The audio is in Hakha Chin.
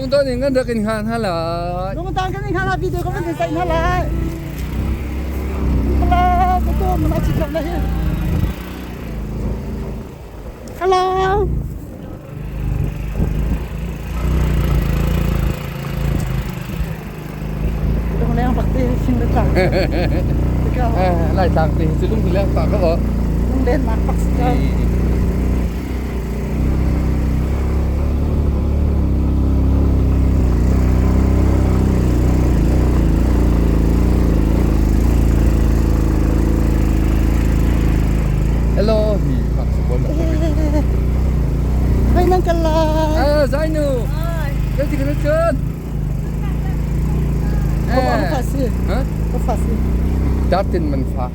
Lungton in kan rak in hngah hna lai. Lungtan kan in hngah hna video ka van in saih hna lai. Hello, betul mana cakap dah here. Hello. Lungleng bak te sing le tlang. Lai tlang te cu lung leng pa ka ko. Lunglen nak bak si ko. Hello, hi pak si bon. Hai nang kala. Ah, Zainu. Cái gì cái chân? Ko fa si. Ha? Ko fa si. Dartin man fa.